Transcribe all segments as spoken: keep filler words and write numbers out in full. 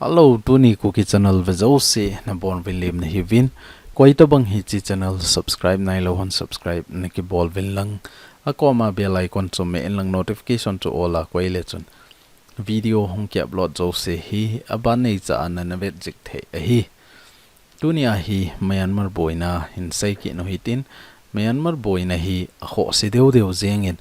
Hello, tuni Kuki channel vejouse nabonuvin lemna hiuvin. Koitabang hiche channel subscribe nailou hon subscribe nakibol uvin lang. Akoma bell icon chu me in lang, notification chu all a koi le chun video hung ki upload jouse hi aban neicha a nana vet jing thei ahi. Tunia hi Myanmar boina hin seikit u hitin, Myanmar boina hi akhohse deh deh jengin,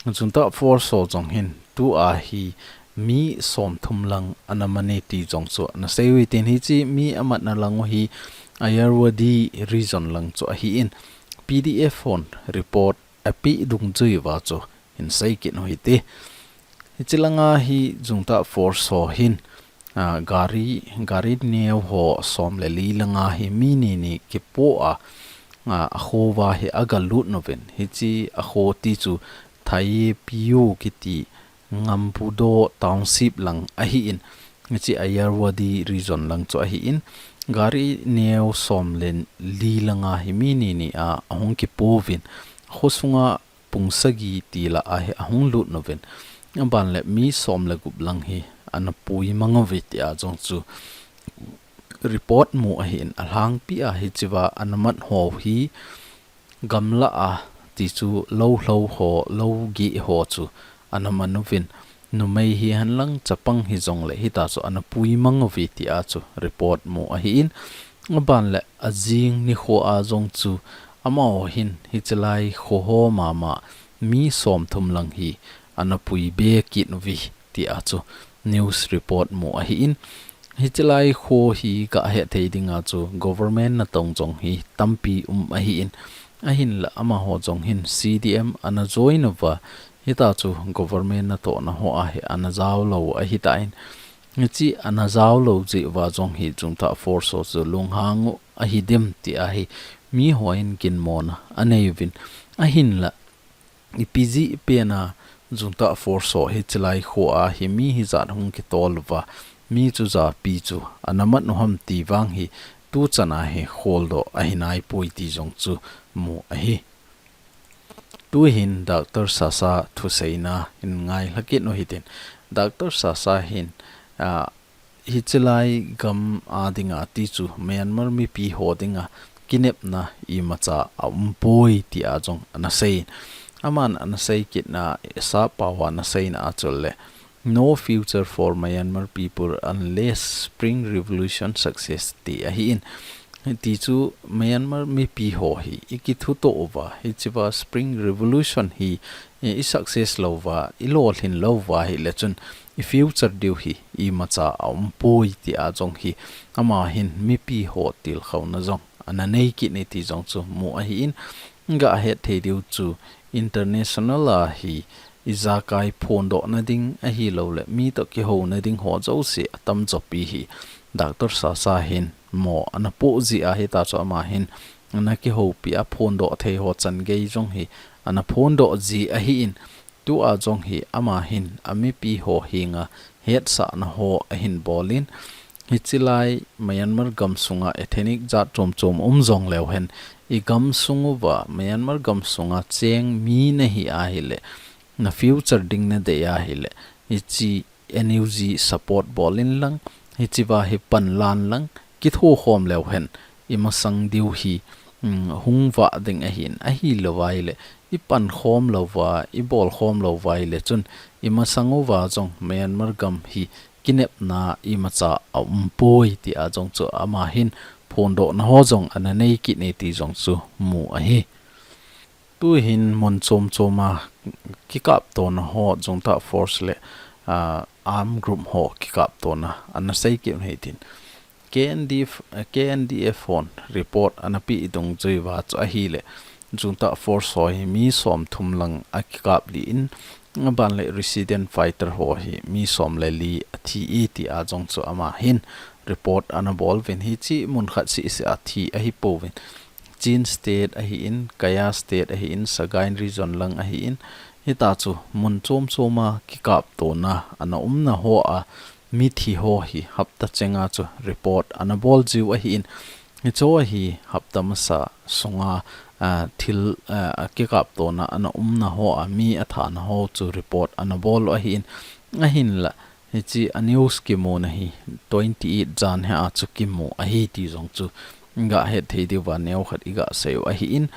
Junta Force ho jong hin tua hi mi somthum lang ana man e ti jong chu ana sei u hitin, hiche mi amatna lang u hi Ayeyarwady region lang chu ahin, P D F hon report apeh dungjui uva chu hin seikit u hite. Hiche langa hi Junta Force ho hin, a, gari, gari neo ho som le li langa hi mi ni ni kipo a, a, akho uva hi aga lut uvin. Hiche akho ti chu Thaipiu kiti Ngambudo Township lang ahin. Hiche Ayeyarwady region lang chu ahin. Gari neo som le li langa hi mi ni ni a, ahung kipo uvin. Akho sunga pung sagi ti lah a hi ahung lut uvin. Aban le mi som le gup lang hi ana pui mang uve tia jong chu report mu ahin, alhangpi a hichea ana man ho hi gamla a ti chu lou lhou ho, lou geh ho chu ana man uvin. Numei hihen lang chapang hijongle hitia chu ana pui mang uve tia chu report mu ahin. Aban le ajing nikho a jong chu amaho hin hiche lai kho ho mama mi somthum lang hi ana pui be kit uve tia chu news report mu ahin. Hiche lai kho hi kahet thei dinga chu government natong jong hi tampi um ahin. Ahinla amaho jong hin C D M ana join uva, hitia chu government natohna ho a hi ana jaolou ahitan. Hiche ana jaolou jeh uva jong hi Junta Force ho chu lunghang u ahi dem tia hi mihon ginmona anei uvin. Ahinla ipi jeh pen a Junta Force ho hiche lai kho a hi mi hijat hung kitol uva, mi chu japi chu ana man u ham ti vang hi tuchan a hi kholdoh ahi naipoi ti jong chu mu ahi. Tuhin Doctor Sasa thuseina hin ngailha kit u hitin, Doctor Sasa hin, a, hiche lai gam a dinga ti chu Myanmar mipi ho dinga kinepna imacha aumpoi tia jong ana sei. Aman ana seikitna, sap pao a ana seina a chu le, "No future for Myanmar people unless Spring Revolution success," ti ahin. Ti chu Myanmar mipi ho hi ikithutoh uva, hichea Spring Revolution hi i, i success lou uva, ilolhin lou uva ahile chun i future diu hi imacha aumpoi tia jong hi ama hin mipi ho tilkhouna jong ana nei kit e ti jong chu mu ahin. Gahet thei diu chu international a hi ijakai phondohna ding ahilouleh mi toh kihouna ding ho jouse atamjo pi hi Doctor Sasa hin mo ana poh jeh a hitia chu ama hin ana kihoupi a, phondoh thei ho changei jong hi ana phondoh ji ahin. Tua jong hi ama hin amipi ho henga hetsahna ho ahin bolin, hiche lai Myanmar gamsunga ethnic jat chom chom um jongleu hen, i gamsung uva Myanmar gamsunga cheng mi nahi ahile, na future ding nadei ahile, hiche N U G support bolin lang, hichea hi panlan lang, kithokhom leu hen, imasang diu hi, um, hung vah ding ahin, ahilou ahile, ipankhom lou uva, ibolkhom lou uva ahile chun, imasang uva jong Myanmar gam hi kinepna imacha aumpoi tia jong chu ama hin phondohna ho jong ana nei kit e ti jong chu mu ahi. Tuhin mun chom choma kikaptona ho, Junta Force le, ah, armed group ho kikaptona ana seikit u hitin. K N D F, K N D F hon report ana peh dungjui uva chu ahile, Junta Force ho hi mi somthum lang akikap lih in, aban le resident fighter ho hi mi som le li athi e tia jong chu ama hin report ana bol uvin, hiche mun khat seh seh a thi ahipouvin. Chin State ahin, Kayah State ahin, Sagaing Region lang ahin, hitia chu mun chom choma kikaptona ana umna ho a mithi ho hi hapta chenga chu report ana bol jiu ahin, hicheho hi hapta masa sunga, ah, thil, ah, kikaptona ana umna ho a mi athana ho chu report ana bol u ahin, ahinla Hiche a news kimuna hi twenty eight jan hi a chu kimu ahi ti jong chu ga het thei diuva neo khat iga seiyu ahin,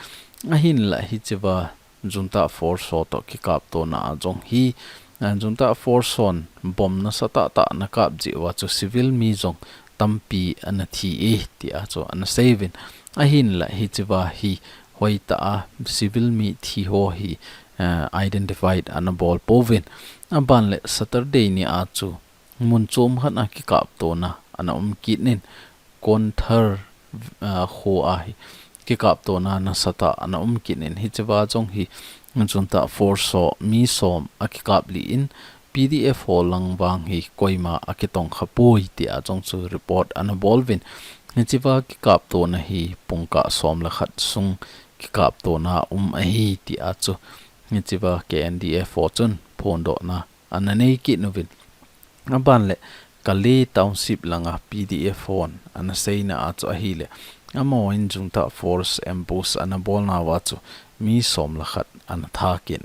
ahinla hichea Junta force ho toh kikaptona a jong hi, a, Junta force hon bomb nasatah tah ana kap jeh uva chu civil mi jong tampi ana thi e tia chu ana seiyuvin. Ahinla hichea hi hoitah a civil mi thi ho hi, eh, identified ana bol pouvin. Aban le Saturday ni a chu mun chom khat a kikaptona ana um kit in, Konthar, ah, kho a hi kikaptona nasatah ana um kit in, hichea jong hi Junta force ho mi som akikap lih in, P D F ho lang vang hi koima akitong kha poi tia jong chu report ana bol uvin. Hichea kikaptona hi pungkah som le khat sung kikaptona um ahi tia chu hichea K N D F ho chun phondohna ana nei kit uvin. Aban le Kale Township langa P D F hon ana seina a chu ahile, amahon Junta force ambush ana bolnauva chu mi som le khat ana tha kit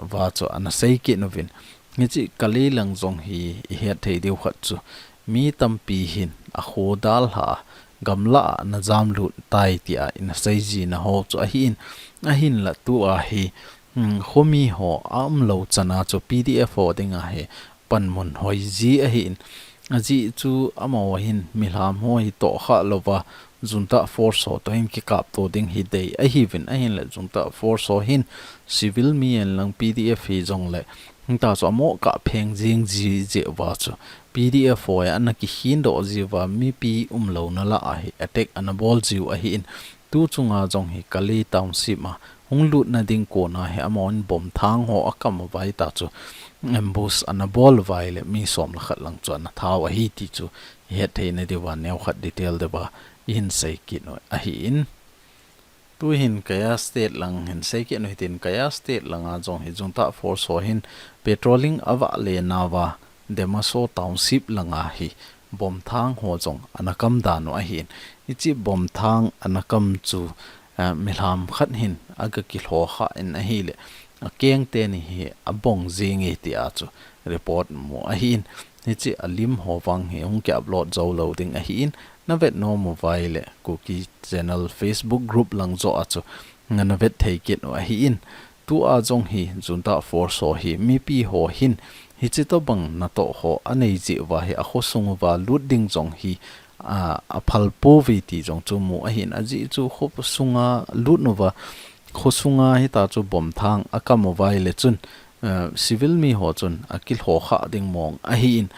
uva chu ana sei kit uvin. Hiche Kale lang jong hi ihet thei diu khat chu mi tampi hin akho dalha a gamla a ana jamlut tai tia ana seijina ho chu ahin, ahinla tua hi, hmm, khomi ho aumlou chana chu P D F ho dinga hi panmun hoi ji ahin, ajeh chu amaho hin milham ho hi tohkhah louva Junta force ho toh hin kikapto ding hi dei ahiuvin, ahinla Junta force ho hin civil mi hen lang P D F hijongle, hita chu amoh kah pheng jing ji jeh uva chu P D F ho hi ana kikhin doh jiuva mipi umlouna lah a hi attack ana bol jiu ahin, tu chunga jong hi Kale Township a hung lutna ding kona hi amahon bomb thang ho akam uva hita chu ambush ana bol uva ahile mi som le khat lang chu ana thau ahi ti chu ihet theina diuva neo khat detail diuva ihin sei kit u ahin. Tuhin Kayah State lang hin sei kit u hitin, Kayah State langa jong hi Junta force ho hin patrolling avahle nauva Dema Hasao Township langa hi bomb thang ho jong ana kam dan u ahin. Hiche bomb thang ana kam chu, eh, milham khat hin aga kilhokhah in ahile, akeng teni hi abong jing e tia chu report mu ahin. Hiche alim ho vang hi hung ki upload jou lou ding ahin, navet nom uva ahile Kuki Channel Facebook group lang joh a chu nana vet thei kit u ahin. Tua jong hi Junta force ho hi mipi ho hin hiche tobang natoh ho anei jeh uva hi akhosung uva lut ding jong hi, a, aphal pouve ti jong chu mu ahin, ajeh chu khosunga lut uva, khosunga hita chu bomb thang akam uva ahile chun, eh, civil mi ho chun akilhokhah ding mong ahin,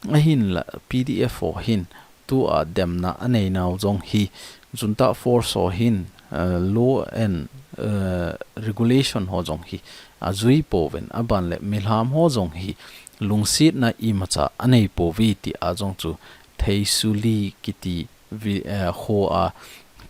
ahinla P D F ho hin tua demna anei nau jong hi Junta force ho hin, eh, law and, eh, regulation ho jong hi ajui pouvin, aban le milham ho jong hi lungsetna imacha anei pouve tia jong chu Theisuli kiti vi-, eh, kho a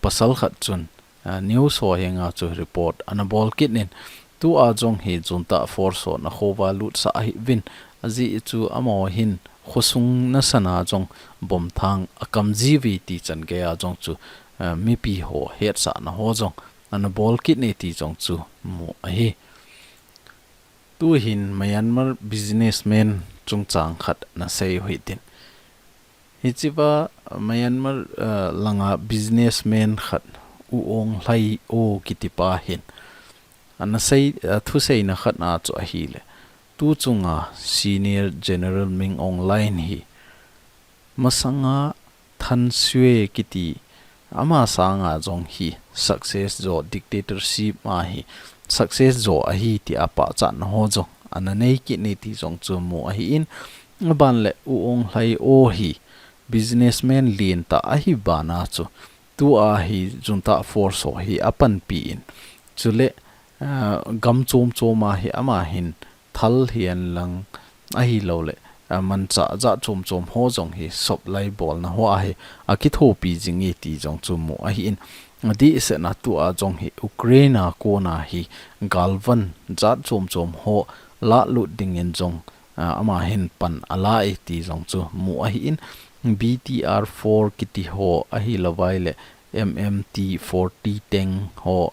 pasal khat chun, eh, news ho henga chu report ana bol kit in, tua jong hi Junta force hon akho uva lutsah ahiuvin, ajeh chu amaho hin khosung nasana jong bomb thang akam jiuve ti chan geiya jong chu, eh, mipi ho hetsahna ho jong ana bol kit e ti jong chu mu ahi. Tuhin Myanmar businessman chungchang khat ana sei u hitin. Hichea Myanmar, eh, langa businessman khat U Aung Hlaing O kiti pa hin ana sei, eh, thuseina khat a chu ahile, tu chunga Senior General Min Aung Hlaing hi masanga Than Shwe kiti ama sanga jong hi success jo, dictatorship a hi success jo ahi tia pachatna ho jong ana nei kit e ti jong chu mu ahin, aban le U Aung Hlaing O hi businessman lentah ahi bana chu tua hi Junta force ho hi apanpi in, chule, ah, gam chom chom a hi ama hin thal hihen lang ahilouleh, ah, manchah jat chom chom ho jong hi supply bolna ho a hi akithopi jing e ti jong chu mu ahin, adehsetna tua jong hi Ukraine a kona hi galvan jat chom chom ho lalut dingin jong, ah, ama hin pan ala e ti jong chu mu ahin, B T R four kiti ho ahilouleh M M T forty tank ho,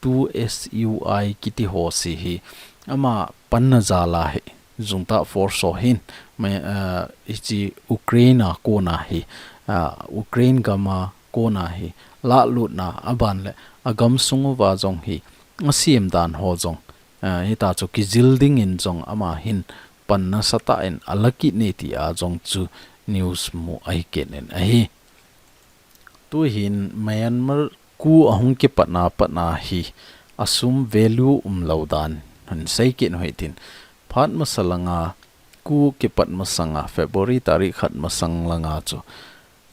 two S U I kiti ho si hi ama panna jal a hi Junta force ho hin, mai, ah, hiche Ukraine a kona hi, ah, Ukraine gam a kona hi, lahlutna aban le, agam sung uva jong hi, asem dan ho jong, ah, hitachu kijil dingin jong ama hin, pan nasatah in ala kit e tia jong chu news mu ahi kit in ahi. Tuhin Myanmar coup ahung kipatna patna hi asum value umlou dan hin sei kit u hitin. Phat masa langa coup kipat masanga February tarik khat masang langa chu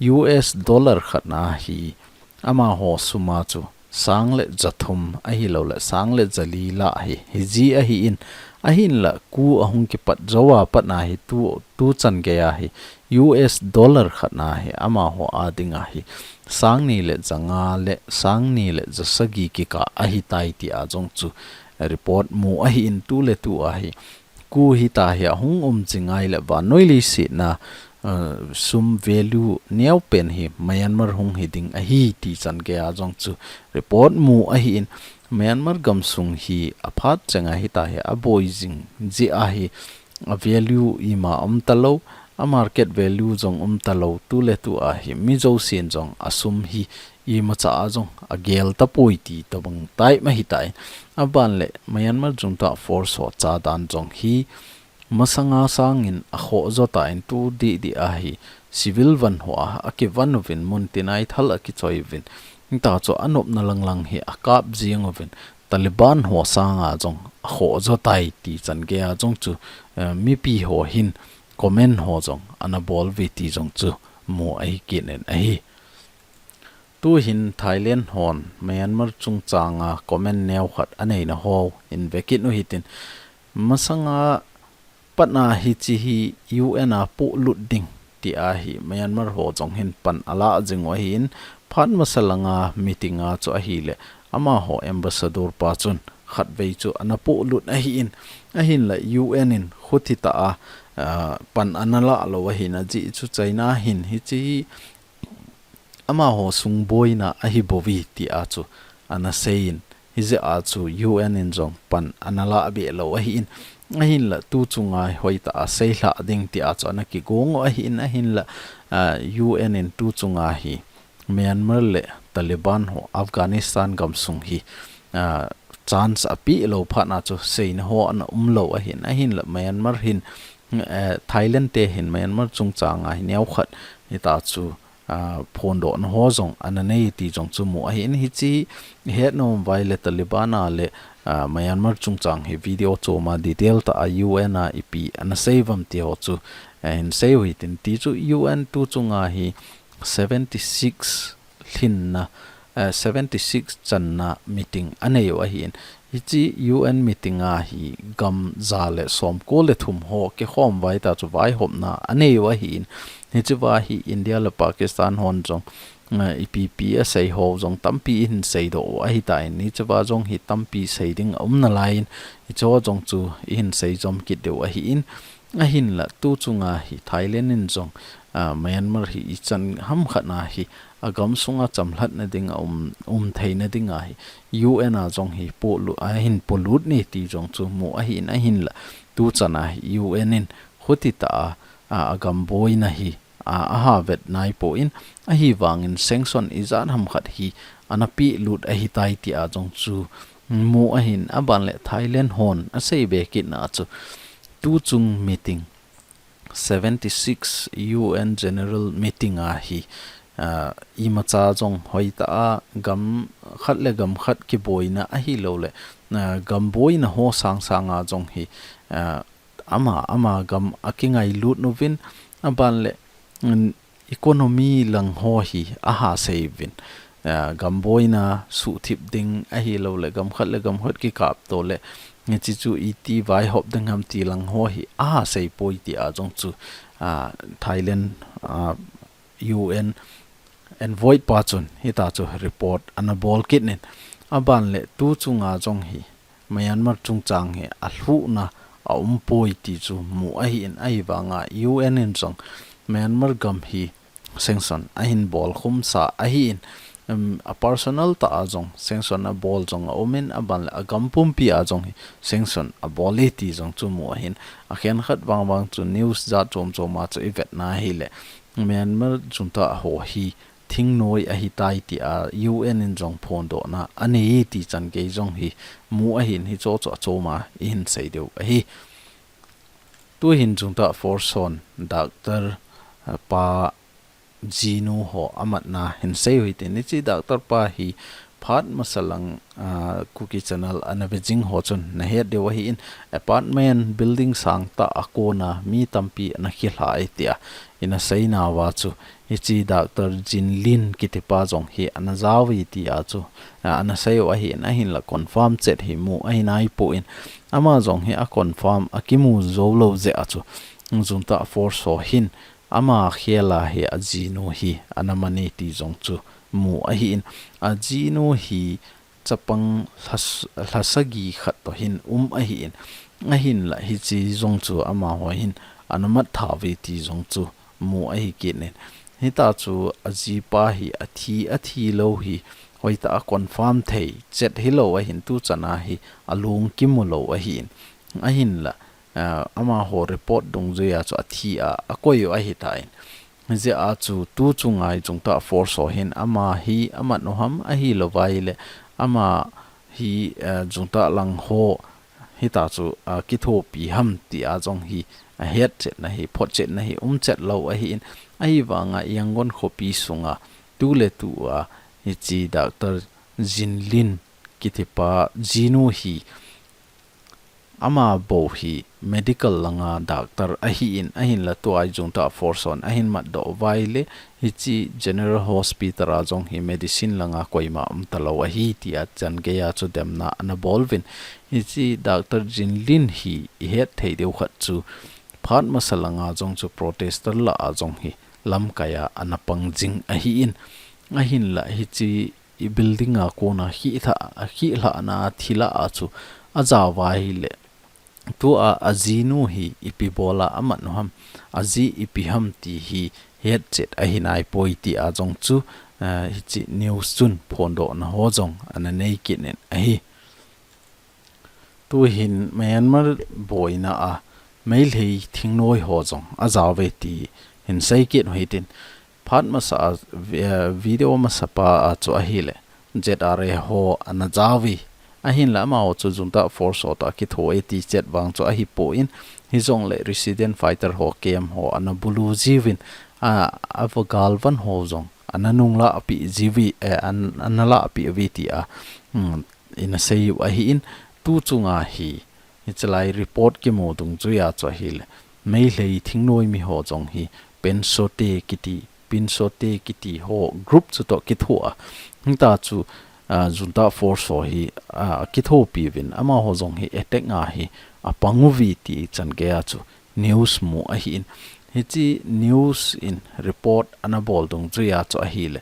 U S dollar khat na hi amaho sum a chu sang le jathum ahilou le sang le jali lah hi, hiji ahi in, ahinla coup ahung kipat jou a patna hi tu, tu chan gei a hi U S dollar khat na hi amaho a dinga hi sang ni le janga le sang ni le jasagi kikah ahitai tia jong chu report mu ahi in tu le tu a hi coup hita hi ahung um jingai le vannoi leiset na, uh, sum value neopen hi Myanmar hung hi ding ahi ti chan gei a jong chu report mu ahi in Myanmar gam sung hi aphat chenga hita hi aboi jing jeh a hi a value ima um talou, a market value jong um talou, tu le tu a hi mi jousen jong asum hi imacha a jong agel tapoi ti tobang type ma hitai. Aban le Myanmar Junta Force ho cha dan jong hi masanga sangin akhoh jo tan tu didi a hi civil van ho a akivon uvin mun tin a hi thal akichoi uvin. Hita chu anopna lang lang hi akap jing uvin. Taliban ho sanga jong akhoh jo tai ti chan gei a jong chu, eh, mipi ho hin comment ho jong ana bol uve ti jong chu mu ahi kit in ahi. Tuhin Thailand hon Myanmar chungchanga comment neo khat aneina ho hin ve kit u hitin. Masanga patna hiche hi U N a polut ding tia hi Myanmar ho jong hin pan ala jing u ahi in phat masa langa meeting a chu ahile amaho ambassador pa chun khatvei chu ana polut ahi in ahinla U N in khuti ta a, ah, pan ana la lou ahi in ajeh chu China hin hiche hi amaho sung boina ahi bouve tia chu ana sei in, hijeh a chu U N in jong pan ana la be lou ahi in, ahinla tu chunga hoitah a seilha ding tia chu ana kigong u ahi in, ahinla, ah, U N in tu chunga hi Myanmar le Taliban ho Afghanistan gam sung hi, ah, chance ape lou phat na chu seina ho ana um lou ahi in, ahinla Myanmar hin, eh, Thailand te hin Myanmar chungchanga hi neo khat hita chu ah, phondohna ho jong ana nei ti jong chu mu ahi in, hiche het nom uva ahile Taliban a le, ah, Myanmar chungchang hi video chom a detail tah a U N a ipi ana sei uvam ti ho chu, eh, hin sei u hitin ti chu U N tu chunga hi seventy six lhinna, eh, seventy six channa meeting anei u ahi in, hiche U N meeting a hi gam ja le somko le thum ho kikhom uva hita chu vaihopna anei u ahi in, hiche uva hi India le Pakistan hon jong, eh, ipi ipi asei ho jong tampi ihin seidoh u ahitan, hiche uva jong hi tampi sei ding aum nalai in, hiche ho jong chu ihin sei jom kit diu ahi in, ahinla tu chunga hi Thailand in jong, ah, Myanmar hi ichan ham khat na hi agam sunga chamlhatna ding a um, um theina dinga hi U N a jong hi polut, ahin polut e ti jong chu mu ahi in, ahinla tu chan a hi U N in khuti ta a, a, agam boina hi, a, aha vet naipon, ahivangin sanction ijat ham khat hi ana pelut ahitai tia jong chu mu ahi in, aban le Thailand hon asei be kit na chu tu chung meeting seventy six U N General Meeting a hi, ah, imacha jong hoitah a gam khat le gam khat kiboina ahilou le, ah, gam boina ho sang sanga jong hi, ah, ama, ama gam akingailut uvin, aban le, mm, economy lang ho hi aha sei uvin, ah, gam boina suhthip ding ahilou le, gam khat le gam khat kikapto le, hiche chu iti vaihop ding ham ti lang ho hi aha sei poi tia jong chu, ah, Thailand, ah, U N envoy pa chun hita chu report ana bol kit in, aban le tu chunga jong hi Myanmar chungchang hi alhuhna aum poi ti chu mu ahi in, ahivanga U N in jong Myanmar gam hi sanction ahin bol khum sa ahi in, um, a personal tah a jong sanction abol jong aumin, aban le agam pumpi a jong hi sanction abol e ti jong chu mu ahin. Akhenkhat vangvang chu news jat chomchom a chu ivet na hile Myanmar junta ho hi thingnoi ahitai tia U N in jong phondohna anei e ti changei jong hi mu ahin, hicho chu achom a ihin sei diu ahi. Tuhin junta force hon Doctor, uh, pa jinu ho amatna hin sei u hitin, hiche Doctor pa hi phat masa lang, uh, Kuki Channel ana ve jing ho chun nahet diu ahin, apartment building sangtah a kona mi tampi ana khilha e tia ina sei nauva chu, hiche Doctor Jin Lin kitipa jong hi ana jao e tia chu, uh, ana sei u ahin, ahinla confirm chet hi mu ahinai poi, ama jong hi a confirm akimu jou lou jeh a chu junta force ho hin ama khela hi ajinu hi ana man e ti jong chu mu ahin, ajinu hi chapang lhas-, lhasagi khat toh hin um ahin, ahinla hiche jong chu amaho hin ana mat tha uve ti jong chu mu ahi kit in. Hita chu ajipa hi athi, athi lou hi hoitah a confirm thei chet hilou ahin, tuchan a hi alung kimu lou ahin, ahinla, ah, amaho report dungjuia chu athi a akoi u ahitan. Hijeh a chu tu chunga hi junta force ho hin ama hi amat u ham, ahilouva ahile ama hi, eh, junta lang ho hita chu, ah, kithopi ham tia jong hi ahet chetna hi, phot chetna hi um chet lou ahin, ahivanga Yangon khopi sunga tuletu a hiche Doctor Jin Lin kitipa jinu hi ama bou hi medical langa doctor ahin, ahinla tua hi junta force hon ahin matdoh uva ahile hiche General Hospital a jong hi medicine langa koima umtalou ahi tia changei a chu demna ana bol uvin. Hiche Doctor Jin Lin hi ihet thei diu khat chu phat masa langa jong chu protester lah a jong hi lamkai a ana pang jing ahin, ahinla hiche i building a kona khilha, khilhana thilha a chu ajao uva ahile tua ajinu hi ipi bola amat u ham, aji ipi ham ti hi het chet ahinai poi tia jong chu, eh, hiche news chun phondohna ho jong ana nei kit in ahi. Tuhin Myanmar boina a Meitei thingnoi ho jong ajao uve ti hin sei kit u hitin, phat masa a vi-, eh, video masapa a chu ahile Z R A ho ana jao uve. Ahinla amaho chu junta force ho toh akitho e ti chet vang chu ahipon, hijongle resident fighter ho camp ho ana bulu jiuvin, a, ava galvan ho jong ana nunglah pi jiuve, eh, an, ana lah pi uve tia, hmm, ina sei u ahin, tu chunga hi, hichelai report kimu dungjuia chu ahile Meitei thingnoi mi ho jong hi Pinsote kiti, Pinsote kiti ho group chu toh kitho a, hita chu, ah, junta force ho hi, ah, kithopi uvin, amaho jong hi attack a hi apang uve ti changei a chu news mu ahin. Hiche news in report ana bol dungjuia chu ahile,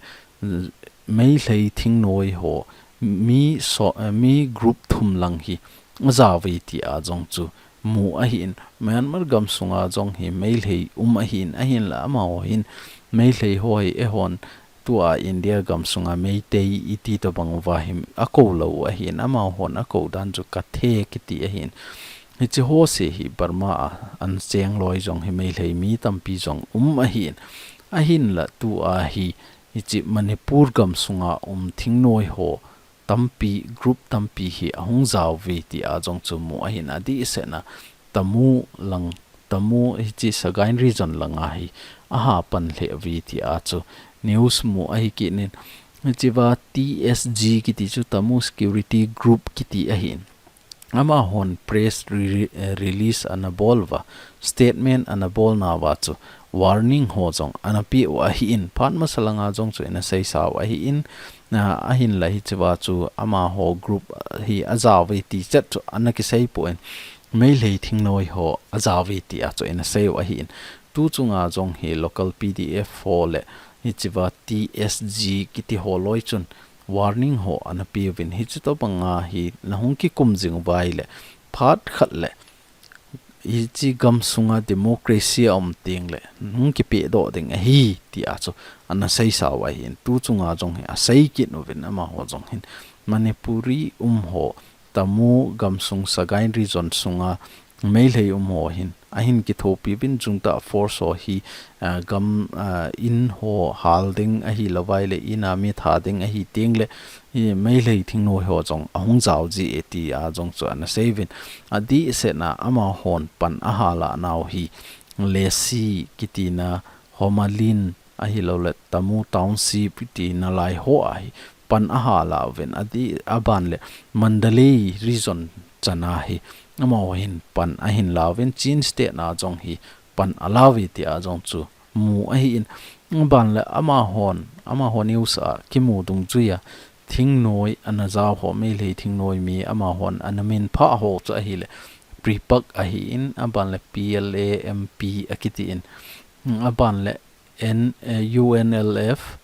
Meitei thingnoi ho mi so, eh, mi group thum lang hi ajao uve tia jong chu mu ahin. Myanmar gam sunga jong hi Meitei um ahin, ahinla amaho hin Meitei ho hi eihon tua India gam sunga Meitei iti tobang uva hi akou lou u ahin, amahon akou dan chu Kathe kiti ahin. Hiche ho se hi Burma a ana cheng loi jong hi Meitei mi tampi jong um ahin. Ahinla tua hi hiche Manipur gam sunga um thingnoi ho tampi, group tampi hi ahung jao uve tia jong chu mu ahin, adehset a Tamu lang, Tamu hiche Sagaing region langa hi aha pan lheh uve tia chu news mu ahi kit in, hichea T S G kiti chu Tamu Security Group kiti ahin. Amahon press re-, eh, release ana bol uva, statement ana bol nauva chu warning ho jong ana pe u ahin, phat masa langa jong chu ina seisa u ahin, ah, ahinla hichea chu amaho group, ah, hi ajao uve ti chet chu ana kisei pon, Meitei thingnoi ho ajao uve tia chu ina sei u ahin. Tu chunga jong hi local P D F ho le hichea T S G kiti ho loi chun warning ho ana pe uvin, hiche tobanga hi nahung kikum jing uva ahile phat khat le hiche gam sunga democracy a um teng le, hung kipehdoh ding ahi, tia chu ana seisau ahin, tu chunga jong hi asei kit uvin amaho jong hin. Manipuri um ho, Tamu gam sung Sagaing region sunga Meitei um ho hin, ahin kithopi uvin junta force ho hi, ah, gam, ah, in ho hal ding ahi lou vai le, in a mi tha ding ahi teng le, hi Meitei thingnoi ho jong ahung jao ji e tia jong chu ana sei uvin. Adeh sehna amahon pan ahal a nau hi Lesi kitina Homalin ahilou le Tamu Township tina lai ho a hi pan ahal a uvin. Adeh aban le Mandalay region chana hi amaho hin pan ahin la uvin, Chin State na jong hi pan ala uve tia jong chu mu ahin. Aban le amahon, amaho news a kimu dungjuia thingnoi ana jao ho, Meitei thingnoi mi amahon ana minphah ho chu ahile Prepack ahin, aban le P L A M P akitin, aban le N, eh, U N L F,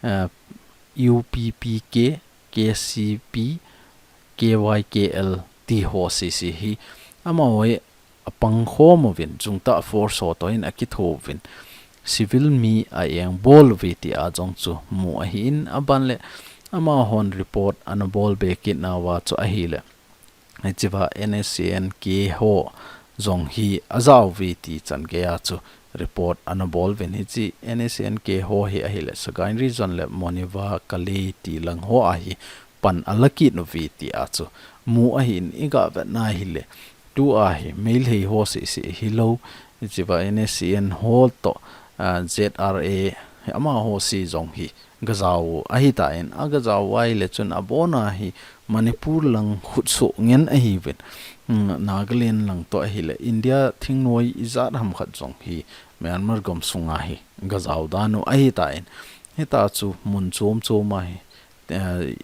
eh, U P P K, K C P, K Y K L ti ho sese hi amaho hi apangkhom uvin, junta force ho toh hin akitho uvin, civil mi a engbol uve tia jong chu mu ahin, aban le amahon report ana bol be kit nauva chu ahile, hichea N S C N K ho jong hi ajao uve ti chan geiya chu report ana bol uvin. Hiche N S C N K ho hi ahile Sagaing region le Monywa, Kale ti lang ho a hi pan ala kit uve tia chu mu ahin, iga vetna hile, tua hi Meitei ho sese hilou, hichea N S C N ho toh, ah, Z R A amaho se jong hi gajao u ahitan, agajao uva ahile chun abona hi Manipur lang khutsoh ngen ahiuvin, mm, Nagaland lang toh ahile India thingnoi ijat ham khat jong hi Myanmar gam sunga hi gajao dan u ahitan, hita chu mun chom chom a hi, eh,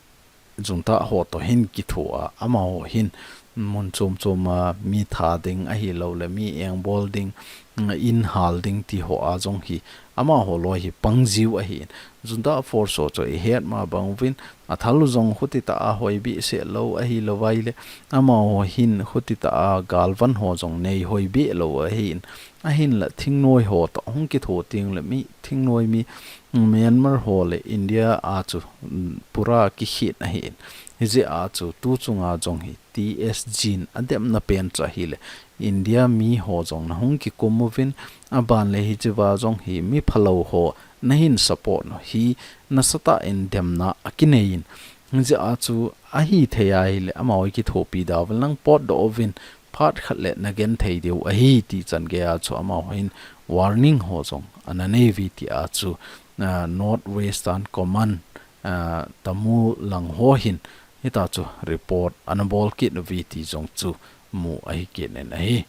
junta ho toh hin kitho a, amaho hin mun chom chom a mi tha ding ahilou le mi engbol ding, in hal ding ti ho a jong hi amaho loi hi pang jiu ahin. Junta force ho chu ihet ma bang uvin, athal u jong khuti tah a hoi behseh lou ahilou vai le, amaho hin khuti tah a galvan ho jong nei hoi beh lou ahin. Ahinla thingnoi ho toh hung kitho teng le mi thingnoi mi, mm, Myanmar ho le India a chu, mm, pura kikhen ahin. Hijeh a chu tu chunga jong hi T S G in ademna pen chu ahile India mi ho jong nahung kikum uvin, aban le hichea jong hi mi phalou ho nahin support u hi nasatah in demna akinei in. Hijeh a chu ahithei ahile amaho kithopi da uvin lang potdoh uvin, phat khat le nagenthei diu ahi ti chan geiya chu amaho hin warning ho jong ana nei uve tia chu, ah, North Western Command, ah, Tamu lang ho hin hita chu report ana bol kit uve ti jong chu mu ahi kit in ahi.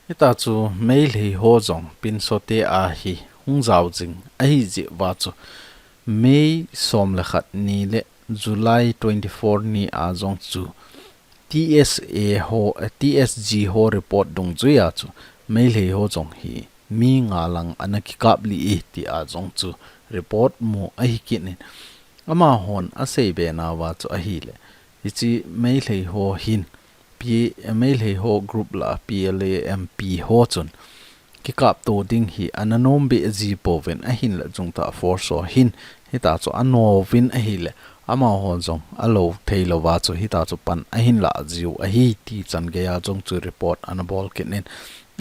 Hita chu Meitei ho jong Pinsote a hi hung jao jing ahi jeh uva chu May som le khat ni le July twenty-four ni a jong chu T S A ho, eh, T S G ho report dungjuia chu Meitei ho jong hi mi nga lang ana kikap lih e tia jong chu report mu ahi kit in. Amahon asei be nauva chu ahile, hiche Meitei ho hin P-, Meitei ho group lah a P L A M P ho chun kikapto ding hi ana nom beh ji pouvin, ahinla junta force ho hin hita chu ano uvin ahile, amaho jong alo thei louva chu hita chu pan ahin lah jiu ahi ti chan geiya jong chu report ana bol kit in.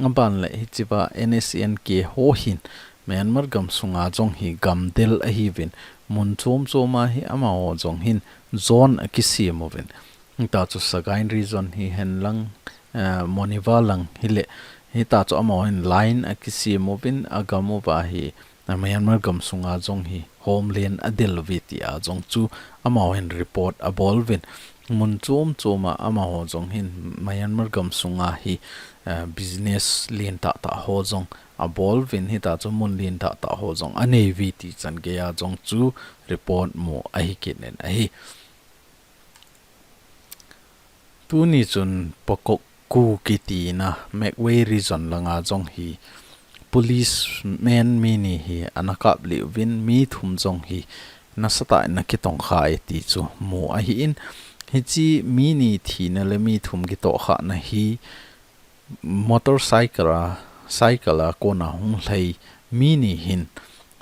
Aban le hichea N S C N K ho hin Myanmar gam sunga jong hi gamdel ahiuvin, mun chom chom a hi amaho jong hin zone akisem uvin. Hita chu Sagaing region hihen lang, eh, Monywa lang hile, hita chu amaho hin line akisem uvin, agam uva hi, eh, Myanmar gam sunga jong hi homeland adel uve tia jong chu amaho hin report abol uvin. Mun chom chom a amaho jong hin Myanmar gam sunga hi, eh, business lentah tah ho jong abol uvin, hita chu mun lentah tah ho jong anei uve ti chan geiya jong chu report mu ahi kit in ahi. Tuni chun Pakokku kitina Magway region langa jong hi policeman mi ni hi ana kap lih uvin, mi thum jong hi nasatah in ana kitongkha e ti chu mu ahin, hiche mi ni thina le mi thum kitohkhana hi motorcycle a, cycle a kona hung lhai mi ni hin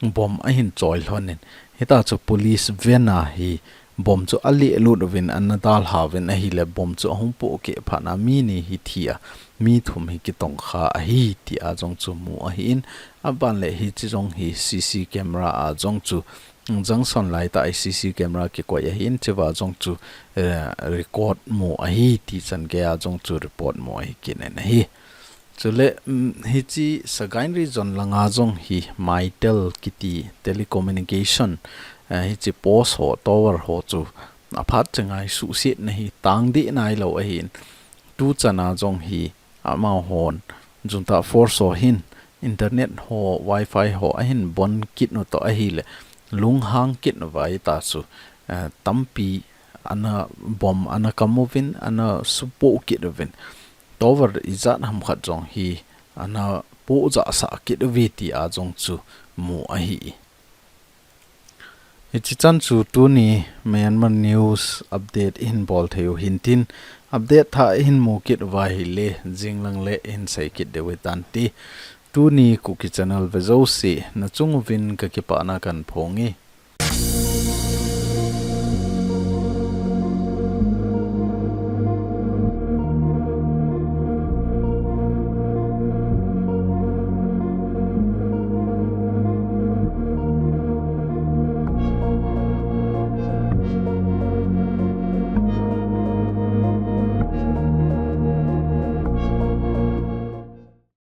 bomb ahin choi lhonin, hita chu police van a hi bomb chu aleh lut uvin ana dalha uvin ahile, bomb chu ahung pohkeh phat a mi ni hi thi a, mi thum hi kitongkha ahi tia jong chu mu ahin, aban le hiche jong hi C C camera a jong chu junction lai tah a C C camera kikoi ahin, chua jong chu, eh, record mu ahi ti chan gei a jong chu report mu ahi kit in ahi. Chule, mm, hiche Sagaing Region langa jong hi Mytel kiti telecommunication, eh, hiche post ho, tower ho chu aphat chengai suhsetna hi tang deh nailou ahin, tu chan a jong hi amahon junta force ho hin internet ho, wifi ho ahin bon kit u toh ahile, lunghang kit uva hita chu, eh, tampi ana bomb ana kam uvin, ana supoh kit uvin, tower ijat ham khat jong hi ana pohjahsah kit uve tia jong chu mu ahi. Hiche chan chu tuni Myanmar news update ihin bol thei u hintin, update thah ihin mu kit uva ahile, jinglang le ihin sei kit diu hitante. Tuni Kuki Channel ve jouse, nachung uvin kakipana kahin phong e.